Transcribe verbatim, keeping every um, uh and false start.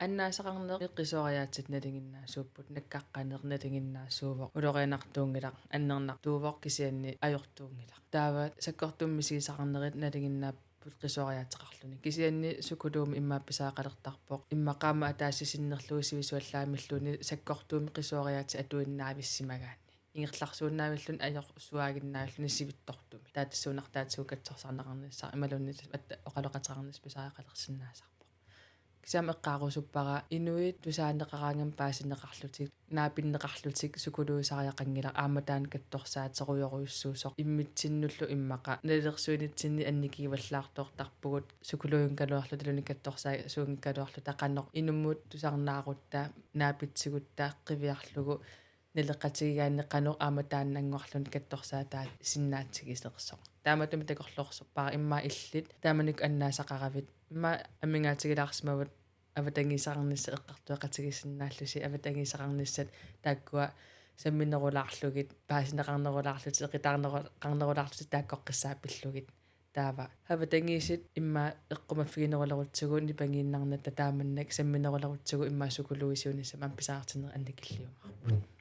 Annaasaqarnerit qisuariaatsit nalinginnaasuupput, nakkaqqaneq nalinginnaasuuvoq, ulorianartuunngilaq, annernartuuvoq kisianni ajortuunngilaq. Taava sakkortuumik misigisaqarnerit nalinginnaapput qisuariaateqarluni. Kisianni psykologimut immaqa pisariaqalertarpoq, immaqa aamma ataaseq sinnerlugu sivisuallaamilluunniit sakkortuumik qisuariaatsit atuinnaavissagaanni. Ingerlasuinnaavilluni ajorsuaaginnaavilluni sivitsortumik. Taava tassuunartaatigut katsorsarneqarnissaq imaluunniit at-, oqaloqateqarnissaq pisariaqalersinnaasarpoq. Kisianni eqqaarusuppara inuit tusaaneqaraangamik paasineqarlutik, naapinneqarlutik psykologisariaqanngilaq aamma taanna katsorsaaterujorujussuusoq imminnullu immaqa nalilersuinitsinni annikigivallaartortarpugut psykologimikkaluarluta, imaluunniit katsorsaasuunngikkaluarluta qanoq inummut tusarnaarutta, naapitsigutta qiviarlugu naleqatigigaanni qanoq aamma taannanngorluni katsorsaataasinnaatigilersoq. Taamatut takorloorsuppara immaqa illit taamanikkut annaasaqaravit. Immaqa amigaatigilaarsimavut avatangiisaqarnissat eqqartueqatigisinnaallusi, avatangiisaqarnissat taakkua samminerulaarlugit, paasineqarnerulaarlutik, eqitaarneru-, -qarnerulaarlutik taakkoqqissaaq pillugit. Taava avatangiisit immaqa eqqumaffiginerulerutsigu nipangiinnarnatta taamannak samminerulerutsigu immaqa psykologisiunissamut aamma pisariaqartitsinerit annikilliumaarput.